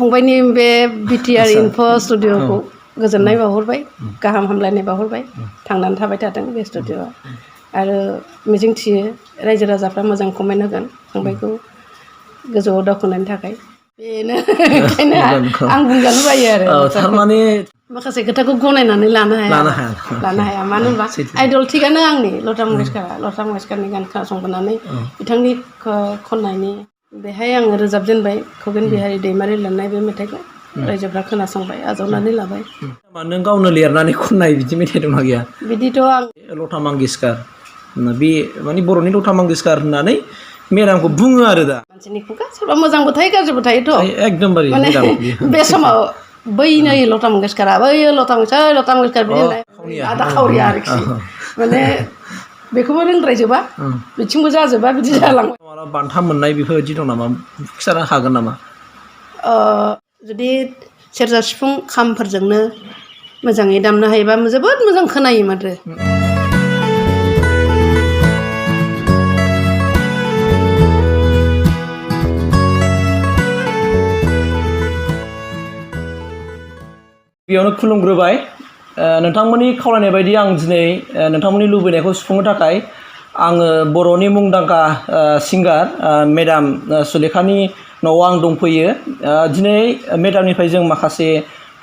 फंबायनि बे BTR info स्टुडिअखौ गोजोननाय बावहरबाय गाहाम हामलायनाय बावहरबाय थांनानै थाबाय थाथों बे स्टुडिअआ आरो मिजिंथियो रायजो राजाफ्रा मोजां कमेन्ट होगोन फंबायखौ गोजौआव दावखोनायनि थाखाय बेनो ओंखायनो आं बुंजानो बायो आरो थारमाने माखासे खोथाखौ गनायनानै लानो हाया मानो होनबा आइडल थिगानो आंनि लता मंगेशकारनि गान खोनासंबोनानै बिथांनि खननायनि बेहाय आङो रोजाबजेनबाय खगेन बिहारी दैमारि लिरनाय बे मेथाइखौ रायजोफ्रा खोनासंबाय आजावनानै लाबाय नों गावनो लिरनानै खननाय बिदि मेथाइ दंना गैया बिदिथ' आं लता मंगेशकार बे माने बर'नि लता मंगेशकार होननानै मेदामखौ बुङो आरो दा मानसिनि खुगा सोरबा मोजांबो थायो गाज्रिबो थायोथ' एकदमबारे माने बे समाव बै नै लता मंगेशकारा बै लता मंगेशकार बिदि होननाय आदा खावरिया आरोखि माने बेखौबो रोंद्रायजोबा बिथिंबो जाजोबा बिदि जालांबाय मालाबा बान्था मोननाय बेफोरबायदि दं नामा खिथानो हागोन नामा जुदि सेरजा सिफुं खामफोरजोंनो मोजाङै दामनो हायोबा जोबोद मोजां खोनायो माथो बेयावनो खुलुमग्रोबाय नोंथांमोननि खावलायनाय बायदि आं दिनै नोंथांमोननि लुबैनायखौ सुफुंनो थाखाय आङो बर'नि मुंदांखा सिंगार मेडाम सुलेखानि न'आव आं दंफैयो दिनै मेडामनिफ्राय जों माखासे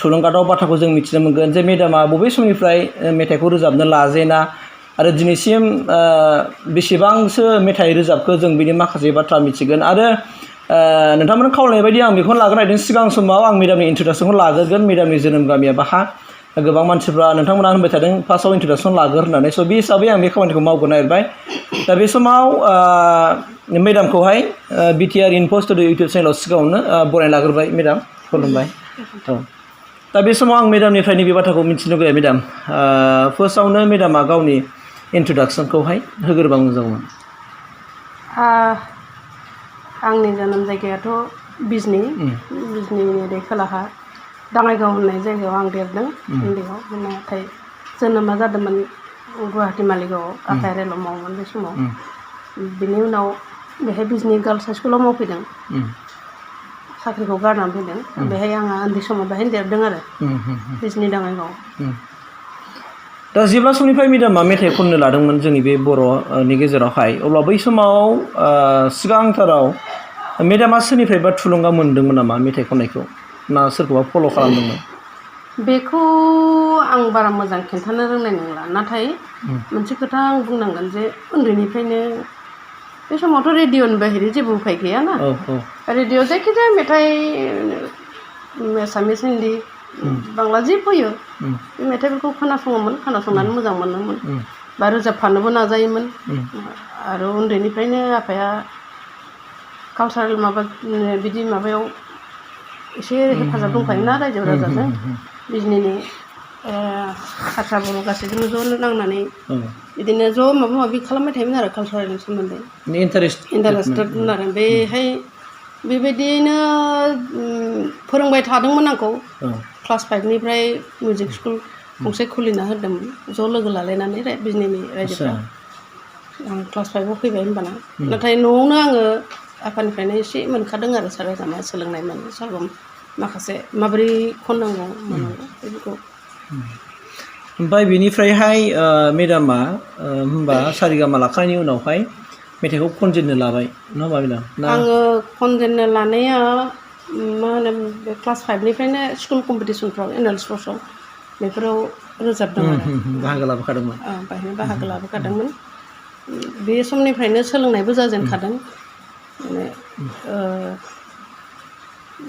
थुलुंगाथाव बाथ्राखौ जों मिथिनो मोनगोन जे मेडामा बबे समनिफ्राय मेथाइखौ रोजाबनो लाजेना आरो दिनैसिम बेसेबांसो मेथाइ रोजाबखो जों बिनि माखासे बाथ्रा मिथिगोन आरो नोंथांमोन खावलायनाय बायदि आं बेखौनो लागोन नागिरदों सिगां समाव आं मेडामनि इन्ट्रडाक्सनखौ लाग्रोगोन मेडामनि जोनोम गामिया बाहा गोबां मानसिफ्रा नोंथांमोना होनबाय थादों फार्स्टआव इन्ट्रडाक्सन लाग्रो होननानै स' बे हिसाबै आं बे खामानिखौ मावगोन नागिरबाय दा बे समाव मेडामखौहाय बिटिआर इनफो स्टुडिअ इउटुब चेनेलाव सिगाङावनो बरायना लाग्रोबाय मेडाम खुलुमबाय औ दा बे समाव आं मेडामनिफ्राय नैबे बाथ्राखौ मिथिनो लुगैयो मेडाम फार्स्टआवनो मेडामा गावनि इन्ट्रडाक्सनखौहाय होग्रोबा मोजांमोन आंनि जोनोम जायगायाथ' बिजनीनि ओरै खोलाहा दाङाइगाव होननाय जायगायाव आं देरदों उन्दैयाव नाथाय जोनोमा जादोंमोन गुवाहाटि मालिगावआव आफाया रेलाव मावोमोन बे समाव बिनि उनाव बेहाय बिजनी गार्लस हाइ स्कुलाव मावफैदों साख्रिखौ गारनानै फैदों बेहाय आंहा उन्दै समाव बेहायनो देरदों आरो बिजनी दाङाइगाव दा जेब्ला समनिफ्राय मेडामा मेथाइ खननो लादोंमोन जोंनि बे बर'नि गेजेरावहाय अब्ला बै समाव सिगांथाराव मेडामा सोरनिफ्रायबा थुलुंगा मोन्दोंमोन नामा मेथाइ खननायखौ ना सोरखौबा फल' खालामदोंमोन बेखौ आं बारा मोजां खिन्थानो रोंनाय नंला नाथाय मोनसे खोथा आं बुंनांगोन जे उन्दैनिफ्रायनो बे समावथ' रेडिअ'नि बाहेरै जेबो उफाय गैयाना रेडिअ' जायखिजाया मेथाइ एसामिस हिन्दी बांला जि फैयो बे मेथाइफोरखौ खोनासंनानै मोजां मोनोमोन बा रोजाबफानोबो नाजायोमोन आरो उन्दैनिफ्रायनो आफाया कालसारेल बिदि माबायाव एसे हेफाजाब दंखायोना रायजो राजाजों बिजनीनि हारसा बर' गासैजोंबो ज' नांनानै बिदिनो ज' माबा माबि खालामबाय थायोमोन आरो कालसारेलनि सोमोन्दै इन्टारेस्टेडमोन आरो बेहाय बेबायदियैनो फोरोंबाय थादोंमोन आंखौ क्लास 5निफ्राय मिउजिक स्कुल गंसे खुलिना होदोंमोन ज' लोगो लालायनानै बिजनीनि रायजोफ्रा आं क्लास 5आव फैबाय होनबाना नाथाय न'आवनो आङो आफानिफ्रायनो एसे मोनखादों आरो सारेगामा सोलोंनाय मोनो सालबम माखासे माबोरै खननांगौ मानांगौ बेफोरखौ ओमफ्राय बेनिफ्रायहाय मेडामा होनबा सारेगामा लाखांनायनि उनावहाय मेथाइखौ खनजेननो लाबाय नङा होमबा मेडाम आङो खनजेननो लानाया मा होनो बे क्लास 5निफ्रायनो स्कुल कम्पिटिसनफ्राव एनुवेल स्पर्ट्सआव बेफोराव रोजाबदों आरो बाहागो लाबोखादोंमोन बाहायनो बाहागो लाबोखादोंमोन बे समनिफ्रायनो सोलोंनायबो जाजेनखादों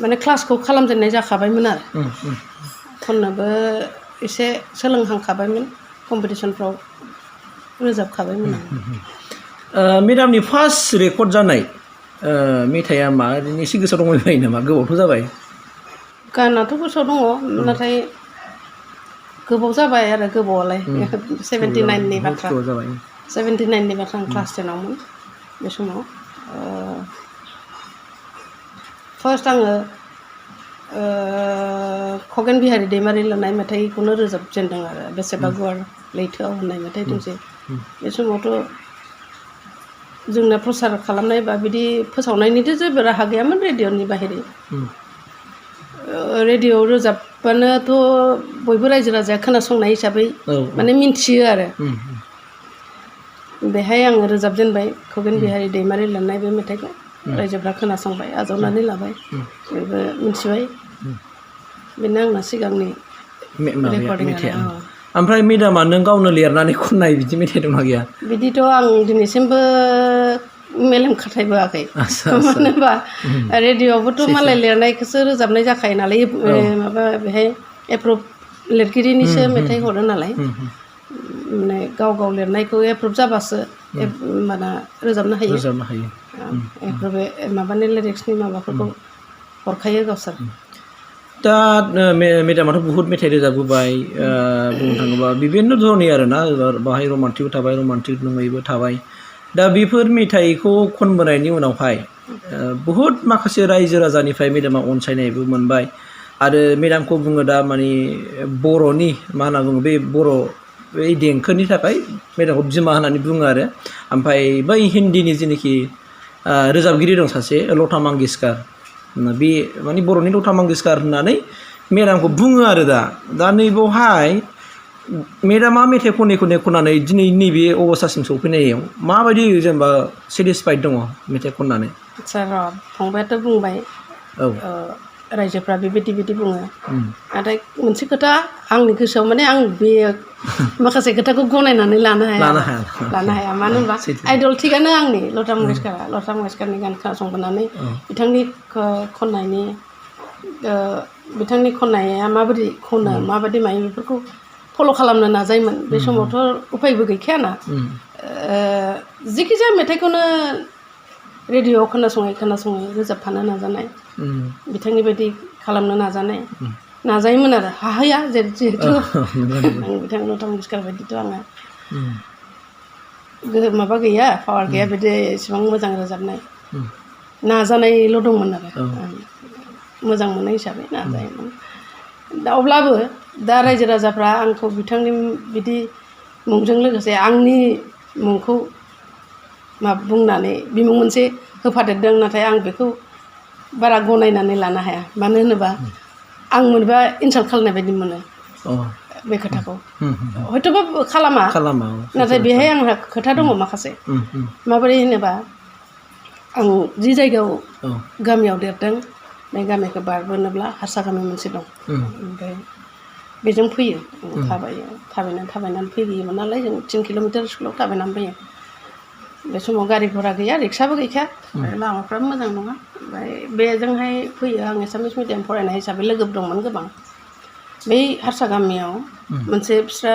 माने क्लासखौ खालामजेननाय जाखाबायमोन आरो खननोबो एसे सोलोंहांखाबायमोन कम्पिटिसनफ्राव रोजाबखाबायमोन आं मेडामनि फार्स्ट रेकर्ड जानाय मेथाइआ मा ओरैनो एसे गोसोआव दंबाय नामा गोबावथ' जाबाय गानाथ' गोसोआव दङ नाथाय गोबाव जाबाय आरो गोबावआलाय 79नि बाथ्रा 79नि बाथ्रा आं क्लास 10आवमोन बे समाव फार्स्ट आङो खगेन बिहारी दैमारि लिरनाय मेथाइखौनो रोजाबजेनदों आरो बेसेबा गुवार लैथोआव होननाय मेथाइ दंसै बे समावथ' जोंना प्रसार खालामनाय बा बिदि फोसावनायनिथ' जेबो राहा गैयामोन रेडिअ'नि बाहेरै रेडिअ'आव रोजाबबानोथ' बयबो रायजो राजाया खोनासंनाय हिसाबै माने मिन्थियो आरो बेहाय आङो रोजाबजेनबाय खगेन बिहारि दैमारि लिरनाय बे मेथाइखौ रायजोफ्रा खोनासंबाय आजावनानै लाबाय बयबो मिन्थिबाय बेनो आंना सिगांनि रेकर्डिं आरो ओमफ्राय मेडामा नों गावनो लिरनानै खननाय बिदि मेथाइ दंना गैया बिदिथ' आं दिनैसिमबो मेलेम खाथायबोआखै मानो होनबा रेडिअ'आवबोथ' मालाय लिरनायखौसो रोजाबनाय जाखायो नालाय माबा बेहाय एप्रुभ लिरगिरिनिसो मेथाइ हरो नालाय माने गाव गाव लिरनायखौ एप्रुभ जाबासो माना रोजाबनो हायो एप्रुभ माबानि लिरिक्सनि माबाफोरखौ हरखायो गावसोर दा मेडामाथ' बहुत मेथाइ रोजाबबोबाय बुंनो थाङोबा बिभिन्न धरननि आरोना बाहाय रमान्टिकबो थाबाय रमान्टिक नङैबो थाबाय दा बेफोर मेथाइखौ खनबोनायनि उनावहाय बहुत माखासे रायजो राजानिफ्राय मेडामा अनसायनायबो मोनबाय आरो मेडामखौ बुङो दा माने बर'नि मा होनना बुङो बे बर' बै देंखोनि थाखाय मेडामखौ बिमा होननानै बुङो आरो ओमफ्राय बै हिन्दीनि जेनोखि रोजाबगिरि दं सासे लता मंगेशकार बे माने बर'नि लता मंगेशकार होननानै मेडामखौ बुङो आरो दा नैबावहाय मेडामा मेथाइ खननानै दिनै नैबे अबस्थासिम सौफैनायाव माबायदि जेनेबा सेटिसफाइड दङ मेथाइ खननानै आदसा र' फंबायाथ' बुंबाय रायजोफ्रा बेबायदि बिदि बुङो नाथाय मोनसे खोथा आंनि गोसोआव माने आं बे माखासे खोथाखौ गनायनानै लानो हाया मानो होनबा आइडल थिगानो आंनि लता मंगेशकारनि गान खोनासंबोनानै बिथांनि खननाया माबायदि खनो माबायदि मायो बेफोरखौ फल' खालामनो नाजायोमोन बे समावथ' उफायबो गैखायाना जिखिजाया मेथाइखौनो रेडिअ'आव खोनासङै रोजाबफानो नाजानाय बिथांनि बायदि खालामनो नाजायोमोन आरो हाहैया जिहेथु आं बिथां लता मंगेशकार बायदिथ' आङो माबा गैया पावार गैया बिदि एसेबां मोजां रोजाबनाय नाजानायल' दंमोन आरो मोजां मोननाय हिसाबै नाजायोमोन दा अब्लाबो दा रायजो राजाफ्रा आंखौ बिथांनि बिदि मुंजों लोगोसे आंनि मुंखौ बुंनानै बिमुं मोनसे होफादेरदों नाथाय आं बेखौ बारा गनायनानै लानो हाया मानो होनोबा आं मोनबा इनसाल्ट खालामनाय बायदि मोनो बे खोथाखौ हयथ'बा खालामा नाथाय बेहाय आंहा खोथा दङ माखासे माबोरै होनोबा आं जि जायगायाव गामियाव देरदों बे गामिखौ बारबोनोब्ला हारसा गामि मोनसे दं ओमफ्राय बेजों फैयो थाबायनानै फैयोमोन नालाय जों 3 किल'मिटार स्कुलाव थाबायनानै फैयो बे समाव गारि घरा गैया रिक्साबो गैखाया लामाफ्राबो मोजां नङा ओमफ्राय बेजोंहाय फैयो आं एसामिस मिडियाम फरायनाय हिसाबै लोगोफोर दंमोन गोबां बै हारसा गामियाव मोनसे बिस्रा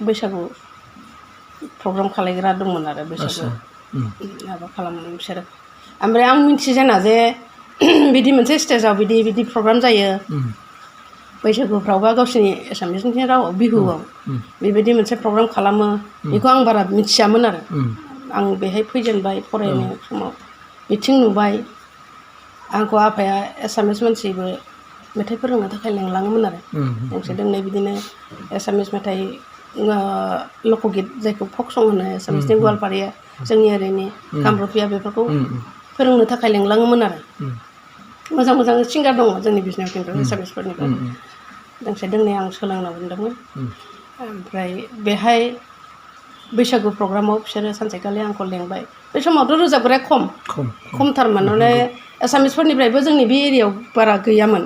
बैसागु प्रग्राम खालायग्रा दंमोन आरो बैसागु माबा खालामोमोन बिसोरो ओमफ्राय आं मिन्थिजेना जे बिदि मोनसे स्टेजाव बिदि प्रग्राम जायो बैसागुफ्रावबा गावसिनि एसामिसनि रावाव बिहुआव बेबायदि मोनसे प्रग्राम खालामो बेखौ आं बारा मिथियामोन आरो आं बेहाय फैजेनबाय फरायनाय समाव बिथिं नुबाय आंखौ आफाया एसामिस मानसिबो मेथाइ फोरोंनो थाखाय लेंलाङोमोन आरो दोंसे दोंनै बिदिनो एसामिस मेथाइ लक'गित जायखौ फक सं होनो एसामिसनि गवालपारिया जोंनि ओरैनि कामरुपिया बेफोरखौ फोरोंनो थाखाय लेंलाङोमोन आरो मोजां सिंगार दङ जोंनि बिजनियाव खिन्थु एसामिसफोरनिफ्राय दोंसे दोंनै आं सोलोंनो मोनदोंमोन ओमफ्राय बेहाय बैसागु प्रग्रामाव बिसोरो सानसेखालि आंखौ लेंबाय बे समावथ' रोजाबग्राया खमथारमोन माने एसामिसफोरनिफ्रायबो जोंनि बे एरियायाव बारा गैयामोन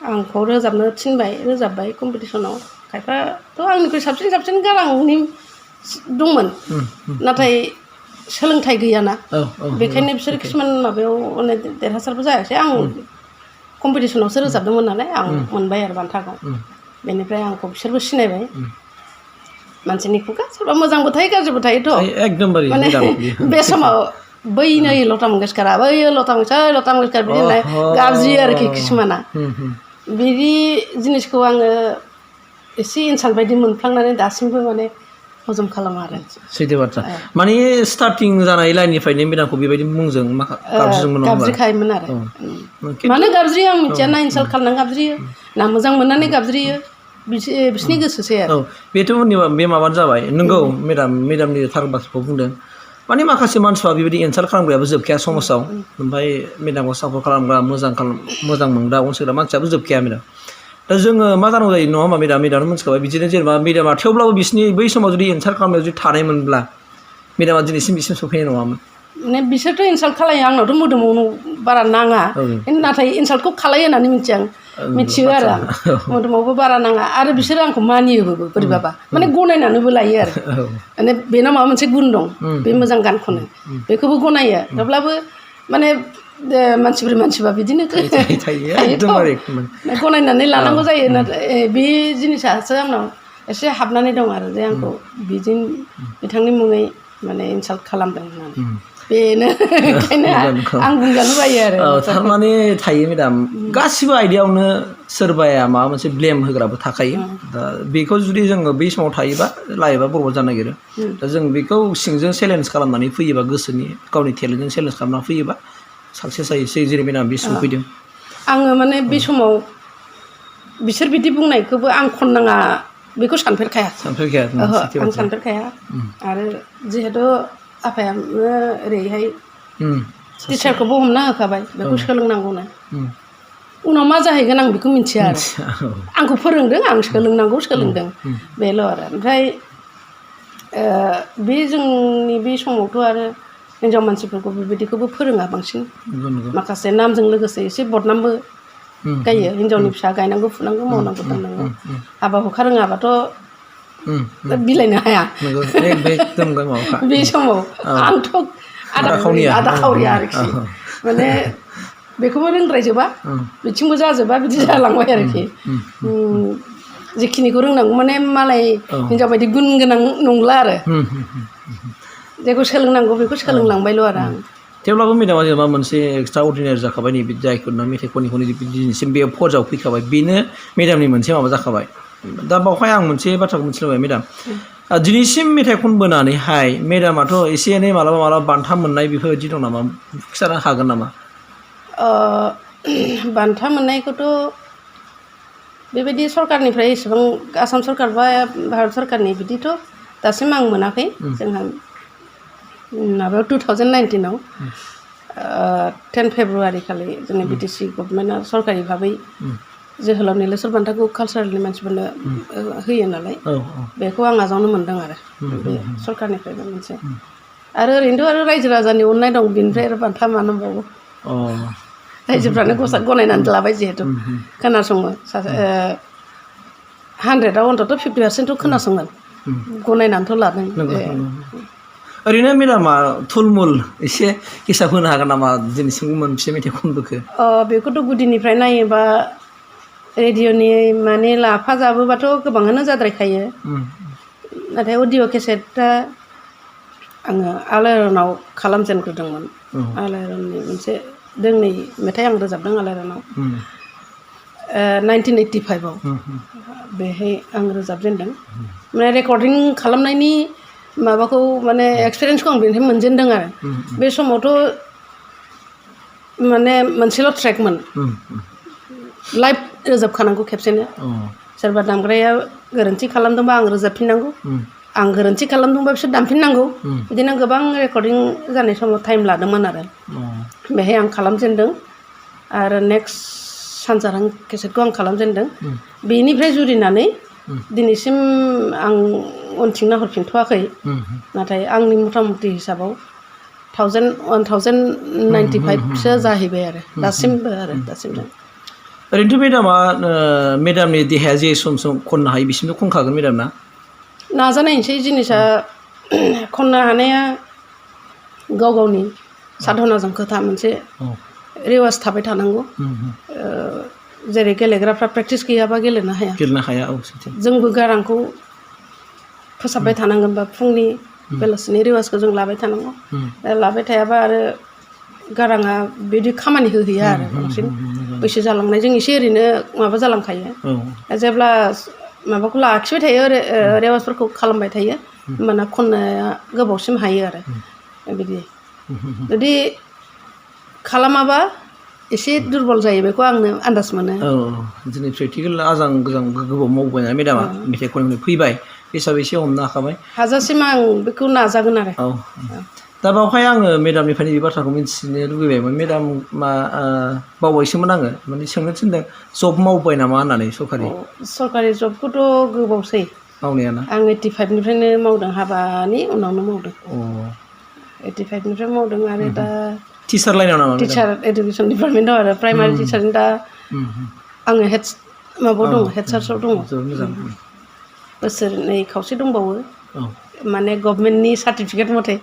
आंखौ रोजाबनो थिनबाय रोजाबबाय कम्पिटिसनाव खायफाथ' आंनिख्रुइ साबसिन गारांनि दंमोन नाथाय सोलोंथाइ गैयाना बेखायनो बिसोर किसुमान माबायाव माने देरहासारबो जायासै आं कम्पिटिसनावसो रोजाबदोंमोन नालाय आं मोनबाय आरो बान्थाखौ बेनिफ्राय आंखौ बिसोरबो सिनायबाय मानसिनि खुगा सोरबा मोजांबो थायो गाज्रिबो थायोथ' माने बे समाव बै नै लता मंगेशकार बिदि होननाय गाबज्रियो आरोखि किसुमाना बिदि जिनिसखौ आङो एसे इनसाल्ट बायदि मोनफ्लांनानै दासिमबो माने हजम खालामा आरो सैथो बाथ्रा माने स्टार्टिं जानाय लाइननिफ्रायनो मेडामखौ बेबायदि मुंजों गाबज्रिखायोमोन आरो मानो गाबज्रियो आं मिथिया ना इनसाल्ट खालामनानै गाबज्रियो ना मोजां मोननानै गाबज्रियो बिसिनि गोसोसै आरो बेथ' बे माबानो जाबाय नंगौ मेडामनि थार बाथ्राखौ बुंदों माने माखासे मानसिफ्रा बेबायदि इनसाल्ट खालामग्रायाबो जोबखाया समाजाव ओमफ्राय मेदामखौ सापर्ट खालामग्रा मोजां मोनग्रा अनसायग्रा मानसियाबो जोबखाया मेदाम दा जोङो मा जानांगौ जायो नङा होमबा मेदामानो मोनथिखाबाय बिदिनो जेनेबा मेदामा थेवब्लाबो बिसिनि बै समाव जुदि इनसाल्ट खालामनायाव जुदि थानायमोनब्ला मेदामा दिनैसिम बिसिम सफैनाय नङामोन माने बिसोरथ' इनसाल्ट खालायो आंनावथ' मोदोमाव बारा नाङा नाथाय इनसाल्टखौ खालायो होननानै मिथियो आरो आं मोदोमावबो बारा नाङा आरो बिसोरो आंखौ मानियोबो बोरैबाबा माने गनायनानैबो लायो आरो माने बेनाव माबा मोनसे गुन दं बे मोजां गान खनो बेखौबो गनायो थेवब्लाबो माने मानसिबा बिदिनो गनायनानै लानांगौ जायो नाथाय बे जिनिसासो आंनाव एसे हाबनानै दं आरो जे आंखौ बिथांनि मुङै माने इनसाल्ट खालामदों होननानै बेनो ओंखायनो आं बुंजानो बायो आरो थारमाने थायो मेदाम गासिबो आयदायावनो सोरबाया माबा मोनसे ब्लेम होग्राबो थाखायो दा बेखौ जुदि जोङो बै समाव थायोबा लाइफआ बरबाद जानो नागिरो दा जों बेखौ सिंजों चेलेन्ज खालामनानै फैयोबा गोसोनि गावनि टेलेन्टजों चेलेन्ज खालामनानै फैयोबा साक्सेस जायो जेरै मेदाम बे सफैदों आङो माने बे समाव बिसोर बिदि बुंनायखौबो आं खननाङा बेखौ सानफेरखाया आं सानफेरखाया आरो जिहेतु आफाया ओरैहाय टिचारखौबो हमना होखाबाय बेखौ सोलोंनांगौनो उनाव मा जाहैगोन आं बेखौ मिथिया आरो आंखौ फोरोंदों आं सोलोंदों बेल' आरो ओमफ्राय बे जोंनि बे समावथ' आरो हिनजाव मानसिफोरखौ बेबायदिखौबो फोरोङा बांसिन माखासे नामजों लोगोसे एसे बदनामबो गायो हिनजावनि फिसा गायनांगौ फुनांगौ मावनांगौ दांनांगौ हाबा हुखा रोङाबाथ' बिलाइनो हाया बे समाव आंथ' आदा खावरिया आरोखि माने बेखौबो रोंद्रायजोबा बिथिंबो जाजोबा बिदि जालांबाय आरोखि जेखिनिखौ रोंनांगौ माने मालाय हिनजाव बायदि गुन गोनां नंला आरो जेखौ सोलोंनांगौ बेखौ सोलोंलांबायल' आरो आं थेवब्लाबो मेदामा जेनेबा मोनसे एक्सट्रा अर्डिनारि जाखाबाय नैबे जायखौना मेथाइ खनै दिनैसिम बे फर्जाव फैखाबाय बेनो मेदामनि मोनसे माबा जाखाबाय दा बावहाय आं मोनसे बाथ्राखौ मिथिलांबाय मेदाम दिनैसिम मेथाइ खनबोनानैहाय मेदामाथ' एसे एनै मालाबा बान्था मोननाय बेफोरबायदि दं नामा खिथानो हागोन नामा बान्था मोननायखौथ' बेबायदि सरकारनिफ्राय एसेबां आसाम सरकार बा भारत सरकारनि बिदिथ' दासिम आं मोनाखै जोंहा माबायाव 2019आव 10 फेब्रुवारि खालि जोंनि बिटिसि गभर्नमेन्टआ सरकारि भाबै जोहोलाव नीलेश्वर बान्थाखौ कालसारेलनि मानसिफोरनो होयो नालाय बेखौ आं आजावनो मोन्दों आरो बे सरकारनिफ्रायबो मोनसे आरो ओरैनोथ' आरो रायजो राजानि अननाय दं बेनिफ्राय आरो बान्था मानांबावो रायजोफ्रानो गनायनानै लाबाय जिहेतु खोनासङो 100आव अन्तत' 50% खोनासङो गनायनानैथ' लादों ओरैनो मेदामा थुलमुल एसे हिसाब होनो हागोन नामा दिनैसिम मोनबेसे मेथाइ खनबोखो बेखौथ' गुदिनिफ्राय नायोबा रेडिअ'नि माने लाफा जाबोबाथ' गोबाङानो जाद्रायखायो नाथाय अडिअ' केसेटआ आङो आलायारनाव खालामजेनग्रोदोंमोन आलायारननि मोनसे दोंनै मेथाइ आं रोजाबदों आलायारनाव 1985आव बेहाय आं रोजाबजेनदों माने रेकर्डिं खालामनायनि माबाखौ माने एक्सपिरियेन्सखौ आं बेनिफ्राय मोनजेनदों आरो बे समावथ' माने मोनसेल' ट्रेकमोन लाइभ रोजाबखानांगौ खेबसेनो सोरबा दामग्राया गोरोन्थि खालामदोंबा आं रोजाबफिननांगौ आं गोरोन्थि खालामदोंबा बिसोर दामफिननांगौ बिदिनो गोबां रेकर्डिं जानाय समाव टाइम लादोंमोन आरो बेहाय आं खालामजेनदों आरो नेक्स्ट सानजारां केसेटखौ आं खालामजेनदों बेनिफ्राय जुरिनानै दिनैसिम आं उनथिं नाहरफिनथ'वाखै नाथाय आंनि मथा मथि हिसाबाव 1095सो जाहैबाय आरो दासिमबो ओरैनोथ' मेदामा मेदामनि देहाया जे सम खननो हायो बिसिमथ' खनखागोन मेदाम ना नाजानायनोसै जिनिसा खननो हानाया गाव गावनि साधनाजों खोथा मोनसे रेवाज थाबाय थानांगौ जेरै गेलेग्राफ्रा प्रेक्टिस गैयाबा गेलेनो हाया जोंबो गारांखौ फोसाबबाय थानांगोन बा फुंनि बेलासिनि रेवाजखौ जों लाबाय थानांगौ लाबाय थायाबा आरो गाराङा बिदि खामानि होहैया आरो बांसिन बैसो जालांनायजों एसे ओरैनो माबा जालांखायो जेब्ला माबाखौ लाखिबाय थायो रेवाजफोरखौ खालामबाय थायो होमबाना खननाया गोबावसिम हायो आरो बिदि जुदि खालामाबा एसे दुरबल जायो बेखौ आंनो आन्दाज मोनो दिनै प्रेक्टिकेल आजां गोजां गोबाव मावबायना मेदामा मेथाइ खननो फैबाय हिसाबै एसे हमनो हाखाबाय हाजासिम आं बेखौ नाजागोन आरो दा बावहाय आङो मेडामनिफ्राय बे बाथ्राखौ मिथिनो लुगैबायमोन मेडाम बावबायसोमोन आङो माने सोंनो थिनदों जब मावबाय नामा होननानै सरकारि जबखौथ' गोबावसै मावनायाना आं 85निफ्रायनो मावदों हाबानि उनावनो मावदों 85निफ्राय मावदों आरो दा टिचार लाइनाव नामा टिचार इडुकेसन डिपार्टमेन्टआव आरो प्राइमारि टिचारनि दा आङो माबायाव दङ हेड सार्सआव दङ जोबोद मोजां बोसोरनै खावसे दंबावो माने गभर्नमेन्टनि सार्टिफिकेट मथे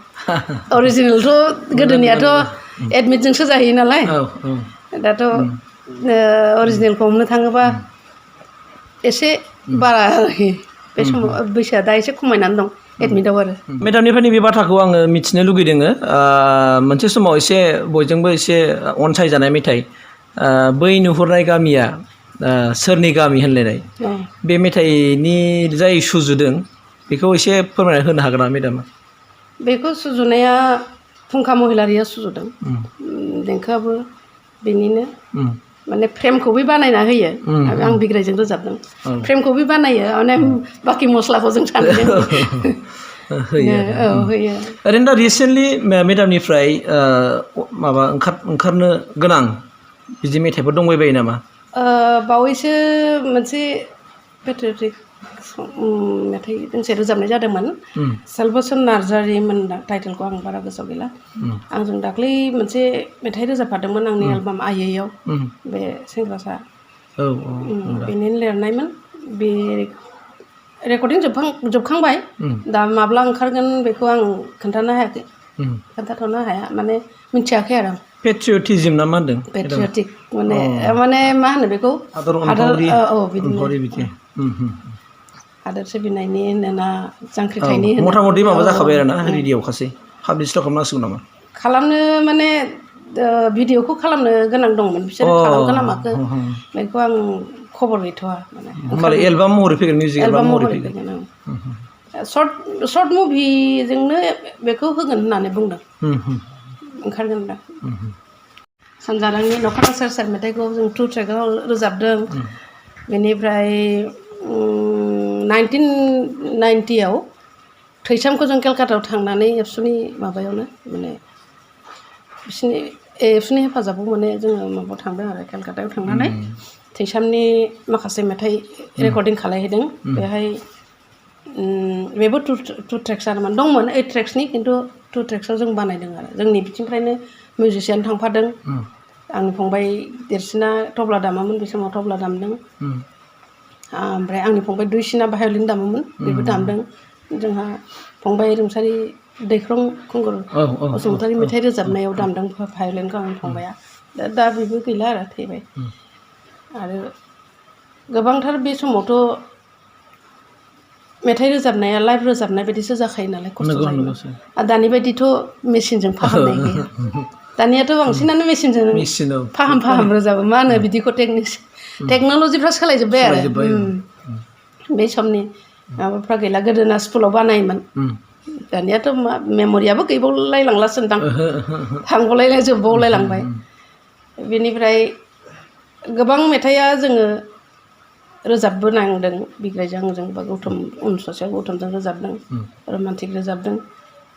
अरिजिनेलथ' गोदोनियाथ' एडमिटजोंसो जाहैयो नालाय दाथ' अरिजिनेलखौ हमनो थाङोबा एसे बारा बे समाव बैसोआ दा एसे खमायनानै दं एडमिटआव आरो मेडामनिफ्राय नैबे बाथ्राखौ आङो मिथिनो लुगैदों मोनसे समाव एसे बयजोंबो एसे अनसायजानाय मेथाइ बै नुहुरनाय गामिया सोरनि गामि होनलायनाय बे मेथाइनि जाय सुजुदों बेखौ एसे फोरमायना होनो हागोन नामा मेडामा बेखौ सुजुनाया फुंखा महिलारिया सुजुदों देंखोआबो बेनिनो माने फ्रेमखौ बे बानायना होयो आं बिग्रायजों रोजाबदों फ्रेमखौ बे बानायो माने बाखि मस्लाखौ जों सानैजों होयो ओरैनो दा रिसेन्टलि मेडामनिफ्राय माबा ओंखारनो गोनां बिदि मेथाइफोर दंबायबायो नामा बावैसो मोनसे पेट्रियटिक मेथाइ दोंसे रोजाबनाय जादोंमोन सालबसन नार्जारिमोन टाइटेलखौ आं बारा गोसोआव गैला आंजों दाख्लै मोनसे मेथाइ रोजाबफादोंमोन आंनि एलबाम आइयैयाव बे सेंग्रासा बेनिनो लिरनायमोन बे रेकर्डिं जोबखांबाय दा माब्ला ओंखारगोन बेखौ आं खोन्थाथ'नो हाया माने मिथियाखै आरो पेट्रियटिजम ना मा होनदों पेट्रियटिक माने मा होनो बेखौ बिदि हादोर सिबिनायनि होनोना जांख्रिथायनि मथा मथि माबा जाखाबाय आरो ना रेडिअखासै पाब्लिस खालामनांसिगौ नामा खालामनो माने भिडिअखौ खालामनो गोनां दंमोन बिसोरो खालामगोन ना माखो बेखौ आं खबर गैथ'वा माने एलबाम महरै फैगोन मिउजिक एलबाम महरै फैगोन सर्ट मुभिजोंनो बेखौ होगोन होननानै बुंदों ओंखारगोन दा सानजारांनि न'खराव सेर सेर मेथाइखौ जों 2 ट्रेकआव रोजाबदों बेनिफ्राय 1990आव थैसामखौ जों केलकातायाव थांनानै एबसुनि माबायावनो माने एबसुनि हेफाजाबाव माने जोङो माबायाव थांदों आरो केलकातायाव थांनानै थैसामनि माखासे मेथाइ रेकर्डिं खालायहैदों बेहाय बेबो 2 ट्रेक्स आरोमोन दंमोन 8 ट्रेक्सनि खिन्थु 2 ट्रेक्सआव जों बानायदों आरो जोंनि बिथिंनिफ्रायनो मिउजिसियान थांफादों आंनि फंबाय देरसिना तबला दामामोन बे समाव तबला दामदों ओमफ्राय आंनि फंबाय दुइसिना भायलिन दामोमोन बेबो दामदों जोंहा फंबाय रुंसारि दैख्रं खुंगुर बसुमतारी मेथाइ रोजाबनायाव दामदों भायलिनखौ आंनि फंबाया दा बेबो गैला आरो थैबाय आरो गोबांथार बे समावथ' मेथाइ रोजाबनाया लाइभ रोजाबनाय बायदिसो जाखायो नालाय खस्थ' जायो आरो दानि बायदिथ' मेसिनजों फाहामनाय गैया दानियाथ' बांसिनानो मेसिनजों फाहाम रोजाबो मा होनो बिदिखौ टेक्न'लजिफ्रा सोलायजोब्बाय आरो बे समनि माबाफ्रा गैला गोदोना स्कुलाव बानायोमोन दानियाथ' मेम'रियाबो गैबावलाय लांलासो दां थांबावलाय जोबबावलाय लांबाय बेनिफ्राय गोबां मेथाइआ जोङो रोजाबबोनांदों बिग्रायजों आंजों बा गौतम उन ससेयाव गौतमजों रोजाबदों रमान्टिक रोजाबदों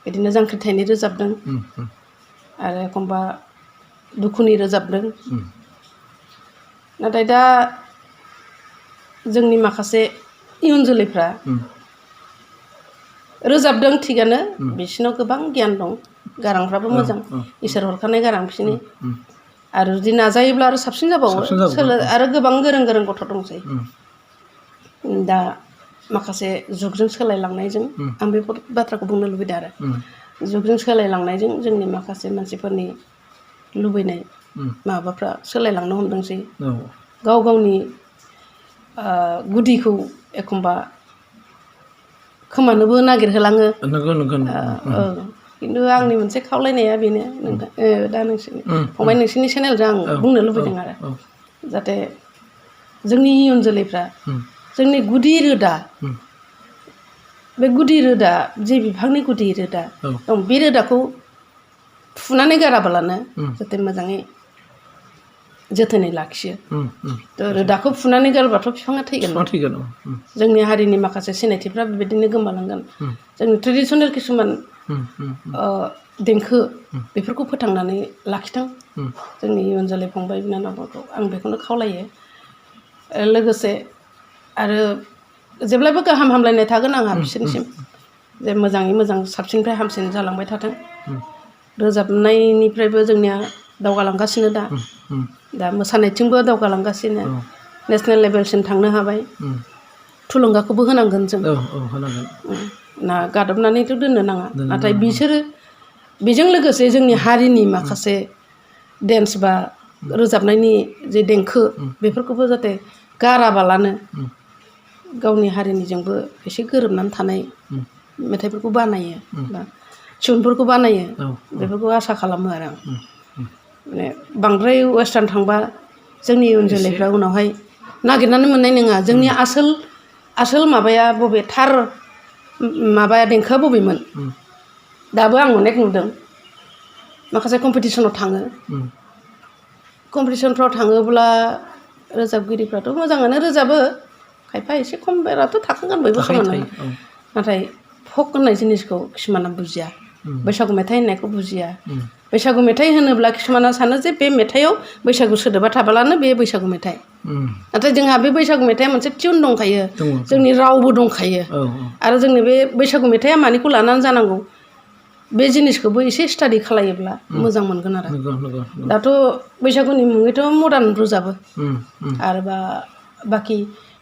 बिदिनो जांख्रिथायनि रोजाबदों आरो एखमबा दुखुनि रोजाबदों नाथाय दा जोंनि माखासे इयुन जोलैफ्रा रोजाबदों थिगानो बिसिनाव गोबां गियान दं गारांफ्राबो मोजां इसोर हरखानाय गारां बिसिनि आरो जुदि नाजायोब्ला आरो साबसिन जाबावो आरो गोबां गोरों गथ' दंसै दा माखासे जुगजों सोलायलांनायजों आं बे बाथ्राखौ बुंनो लुबैदों आरो जुगजों सोलायलांनायजों जोंनि माखासे मानसिफोरनि लुबैनाय माबाफ्रा सोलायलांनो हमदोंसै गाव गावनि गुदिखौ एखमबा खोमानोबो नागिरहोलाङो खिन्थु आंनि मोनसे खावलायनाया बेनो दा फंबाय नोंसिनि चेनेलजों आं बुंनो लुबैदों आरो जाहाथे जोंनि इयुन जोलैफ्रा जोंनि गुदि रोदा बे गुदि रोदा जे बिफांनि गुदि रोदा दं बे रोदाखौ फुनानै गाराबालानो जाहाथे मोजाङै जोथोनै लाखियो रोदाखौ फुनानै गारबाथ' बिफाङा थैगोन जोंनि हारिनि माखासे सिनायथिफ्रा बेबायदिनो गोमालांगोन जोंनि ट्रेडिसनेल किसुमान देंखो बेफोरखौ फोथांनानै लाखिथों जोंनि इयुन जोलै फंबाय बिनानावफोरखौ आं बेखौनो खावलायो लोगोसे आरो जेब्लायबो गाहाम हामलायनाय थागोन आंहा बिसोरनिसिम जे मोजाङै मोजां साबसिननिफ्राय हामसिन जालांबाय थाथों रोजाबनायनिफ्रायबो जोंनिया दावगालांगासिनो दा मोसानायथिंबो दावगालांगासिनो नेसनेल लेभेलसिम थांनो हाबाय थुलुंगाखौबो होनांगोन जों ना गादबनानैथ' दोननो नाङा नाथाय बिसोरो बेजों लोगोसे जोंनि हारिनि माखासे डेन्स बा रोजाबनायनि जे देंखो बेफोरखौबो जाहाथे गाराबालानो गावनि हारिनिजोंबो एसे गोरोबनानै थानाय मेथाइफोरखौ बानायो बा टिउनफोरखौ बानायो बेफोरखौ आसा खालामो आरो आं माने बांद्राय वेस्टार्न थांबा जोंनि इयुन जोलैफ्रा उनावहाय नागिरनानै मोननाय नङा जोंनि आसोल माबाया बबे थार माबाया देंखोआ बबेमोन दाबो आं अनेक नुदों माखासे कम्पिटिसनाव थाङो कम्पिटिसनफ्राव थाङोब्ला रोजाबगिरिफ्राथ' मोजाङानो रोजाबो खायफा एसे खम बेराथ' थाखागोन बयबो समान नाथाय फक होननाय जिनिसखौ किसुमाना बुजिया बैसागु मेथाइ होननायखौ बुजिया बैसागु मेथाइ होनोब्ला किसुमाना सानो जे बे मेथाइआव बैसागु सोदोबा थाब्लानो बे बैसागु मेथाइ नाथाय जोंहा बे बैसागु मेथाइआ मोनसे टिउन दंखायो जोंनि रावबो दंखायो आरो जोंनि बे बैसागु मेथाइआ मानिखौ लानानै जानांगौ बे जिनिसखौबो एसे स्टाडि खालायोब्ला मोजां मोनगोन आरो दाथ' बैसागुनि मुङैथ' मडार्न रोजाबो आरो बाखि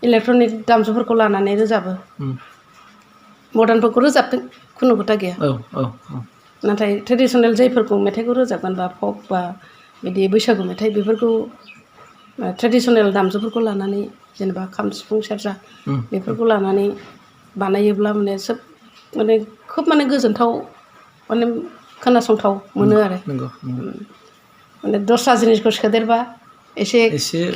इलेक्ट्रनिक दामजुफोरखौ लानानै रोजाबो मडार्नफोरखौ रोजाबथों खुनु खोथा गैया नाथाय ट्रेडिसनेल जायफोरखौ मेथाइखौ रोजाबगोन बा फक बा बिदि बैसागु मेथाइ बेफोरखौ ट्रेडिसनेल दामजुफोरखौ लानानै जेनेबा खाम सिफुं सेरजा बेफोरखौ लानानै बानायोब्ला माने सोब माने खोब माने गोजोनथाव माने खोनासंथाव मोनो आरो माने दस्रा जिनिसखौ सोदेरबा एसे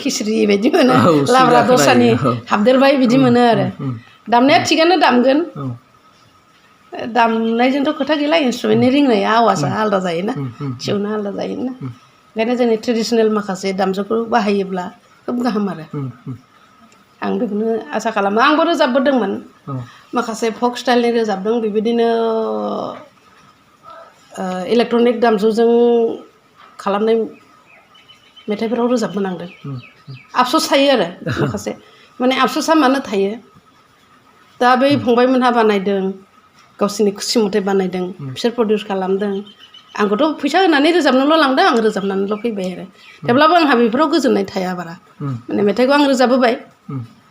खिस्रि बायदि मोनो लाब्रा दस्रानि हाबदेरबाय बिदि मोनो आरो दामनाया थिगानो दामगोन दामनायजोंथ' खोथा गैला इन्सट्रुमेन्टनि रिंनाया आवाजआ आलादा जायोना टिउना आलादा जायोना ओंखायनो जोंनि ट्रेडिसनेल माखासे दामजुखौ बाहायोब्ला खोब गाहाम आरो आं बेखौनो आसा खालामो आंबो रोजाबबोदोंमोन माखासे फक स्टाइलनि रोजाबदों बेबायदिनो इलेक्ट्रनिक दामजुजों खालामनाय मेथाइफोराव रोजाबबोनांदों आफस'स थायो आरो माखासे माने आफस'सा मानो थायो दा बै फंबायमोनहा बानायदों गावसोरनि खुसि मथे बानायदों बिसोर प्रडिउस खालामदों आंखौथ' फैसा होनानै रोजाबनोल' लांदों आं रोजाबनानैल' फैबाय आरो थेवब्लाबो आंहा बेफोराव गोजोननाय थाया बारा माने मेथाइखौ आं रोजाबबोबाय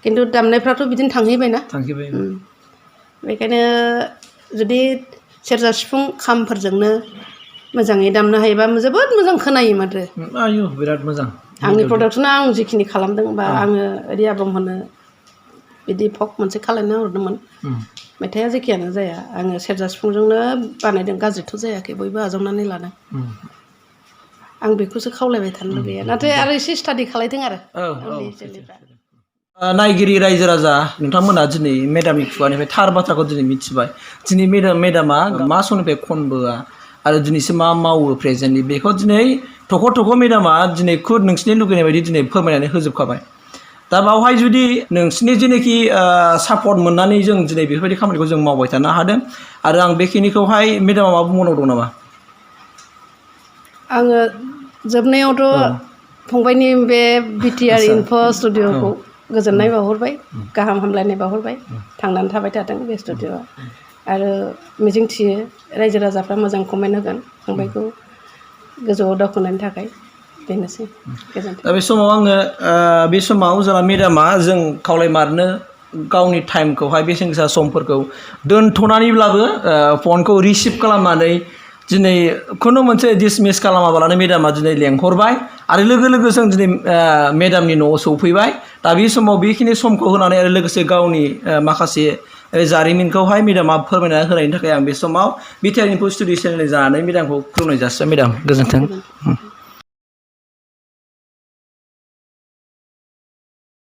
खिन्थु दामनायफ्राथ' बिदिनो थांहैबायना बेखायनो जुदि सेरजा सिफुं खामफोरजोंनो मोजाङै दामनो हायोबा जोबोद मोजां खोनायोमोन आरो बिराद मोजां आंनि प्रडाक्सना आं जिखिनि खालामदों बा आङो रिया ब्रह्मनो बिदि फक मोनसे खालामना हरदोंमोन मेथाइआ जेखियानो जाया आङो सेरजा सिफुंजोंनो बानायदों गाज्रिथ' जायाखै बयबो आजावनानै लादों आं बेखौसो खावलायबाय थानो लुगैयो नाथाय आरो एसे स्टाडि खालायदों आरो नायगिरि रायजो राजा नोंथांमोना दिनै मेडामनि खुगानिफ्राय थार बाथ्राखौ दिनै मिथिबाय दिनै मेडामा मा समनिफ्राय खनबोआ आरो दिनैसिम मा मावो प्रेजेन्टलि बेखौ दिनै थख' मेडामा दिनै खुद नोंसिनि लुगैनाय बायदि दिनै फोरमायनानै होजोबखाबाय दा बावहाय जुदि नोंसिनि जेनाखि सापर्ट मोननानै जों दिनै बेफोरबायदि खामानिखौ जों मावबाय थानो हादों आरो आं बेखिनिखौहाय मेडामा मा बुंबावनांगौ दं नामा आङो जोबनायावथ' फंबायनि बे बिटिआर इनफ' स्टुडिअ'खौ गोजोननाय बावहरबाय गाहाम हामलायनाय बावहरबाय थांनानै थाबाय थाथों बे स्टुडिअ'आ आरो मिजिंथियो रायजो राजाफ्रा मोजां कमेन्ट होगोन फंबायखौ गोजौआव दावखोनायनि थाखाय बेनोसै गोजोन्थों दा बे समाव आङो बे समाव जोंहा मेडामा जों खावलायमारनो गावनि टाइमखौहाय बेसेन गोसा समफोरखौ दोनथ'नानैब्लाबो फनखौ रिसिभ खालामनानै दिनै खुनु मोनसे डिसमिस खालामाबालानो मेडामा दिनै लेंहरबाय आरो लोगो जों दिनै मेडामनि न'आव सौफैबाय दा बे समाव बेखिनि समखौ होनानै आरो लोगोसे गावनि माखासे जारिमिनखौहाय मेडामा फोरमायना होनायनि थाखाय आं बे समाव बिटिआर इनफ' स्टुडिअ चेनेलनि जानानै मेडामखौ खुलुमनाय जासिबाय मेडाम गोजोन्थों